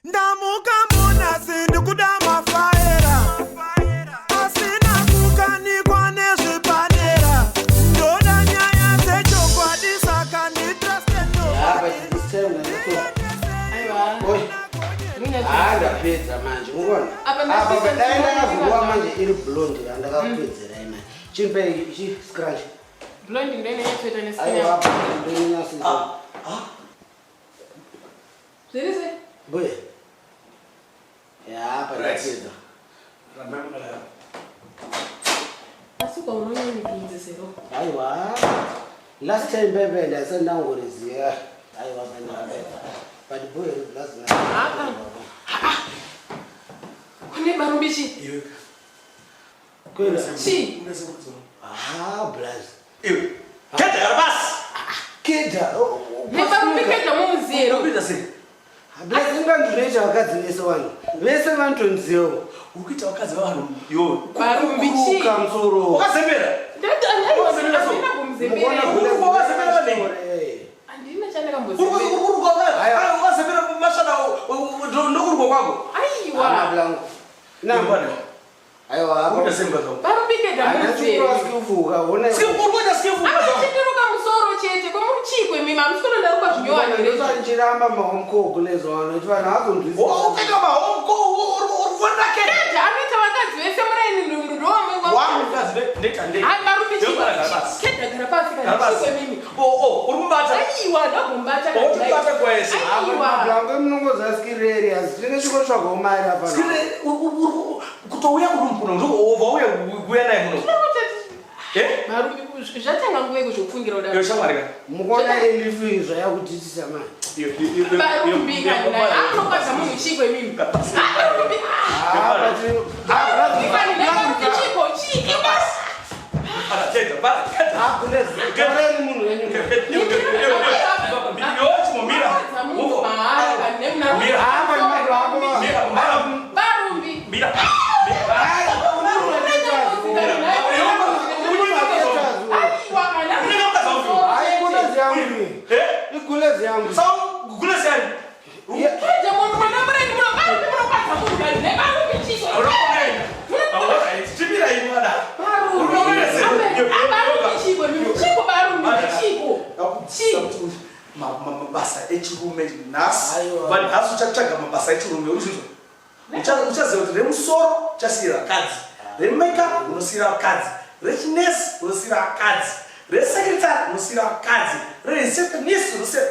Ndamuka munasi ndikuda mafaera asina kukanikwa nezvepadera ndoda nyaya dzechokwadi saka nditraste Ah, ndapedza manje mukuona apa dai ndakazorova manje iri blonde randakakupedzerai manje chimpe chi scratch blonde ndoinonyatsoita nesaiwa ndoinonyatsoita ah. Zviri sei? Mbuya. Ya, pandapedza. Asi kwa unonyanya zero. Aiwa. Last time bebe ndasati ndangoriziva. Aiwa pandapedza. But boy last night. Hapa. Kune barumbichi. Iwe. Kwenda. Chii? Ah, blaz. Iwe. Keda gara basi. Keda. Nebarumbi keda mumuzero. Urikuita sei? Blaz ingandinoita vakadzi vese wani. Vese vanotonzivawo. Uri kuita vakadzi vevanhu iwe. Barumbi chii? Kuruka musoro. Wakazembera. Ndati andina kumuzembera. Wakazembera vanhu. Andina chandakambozembera. Wakazembera mashana ndokurukwa kwako. Aiwa. Blanco. Namba. Aiwa. Urikuita sei mukadzi wangu? Barumbi keda mumuzero. Kufuka, ona. Urikuita sei mukadzi wangu? Achitiruka musoro chete kwamuri chii kwemimi hamusi kutondaruka zvinyowani here izvi? Ndichiramba mahomko kulezwa vanhu kuti vanhu vazonzwisisa. Ukaita mahomko uri kufonera keda. Keda anoita vakadzi vese muraini ndowamwe Wangu mukadzi ndoita ndei? Hai barumbi chii? Gara pasi. Keda gara pasi Gara kana pasi. chii kwemimi? Oh, oh, uri kumubata. Aiwa ndakumbata Uri kumubata kwese. Aiwa. Blanco munongoziva skireri asi tinenge chikotsvagawo mari apa. Kutouya kurumu kuno ndobva uya kuuya naye muno. Eh? Barumbi zvatanga nguva yekuzvofungira kudaro. Iyo shamwari ka. Mukuona elifu zvayakudhitisa mani. Barumbi kana anokwadza munhu chii kwemimi? Barumbi. Barumbi kana barumbi chiko chii? Ibasi. Taureni munhu wenyu. Kwadza munhu mahara kana nemuna. Barumbi. Aiwa kana. Igulezi yangu. Keda munhu mwana mureni muno barumbi munokwadza munhu kani nebarumbi chiko. Mabasa echirume nhasi Aiwa. vanhu nhasi uchatsvaga mabasa echirume urizvizvo uchaziva kuti remusoro uchasiyira vakadzi remakeup unosiyira vakadzi rechinesi unosiyira vakadzi resekretary unosiyira vakadzi rereceptionist unosiyira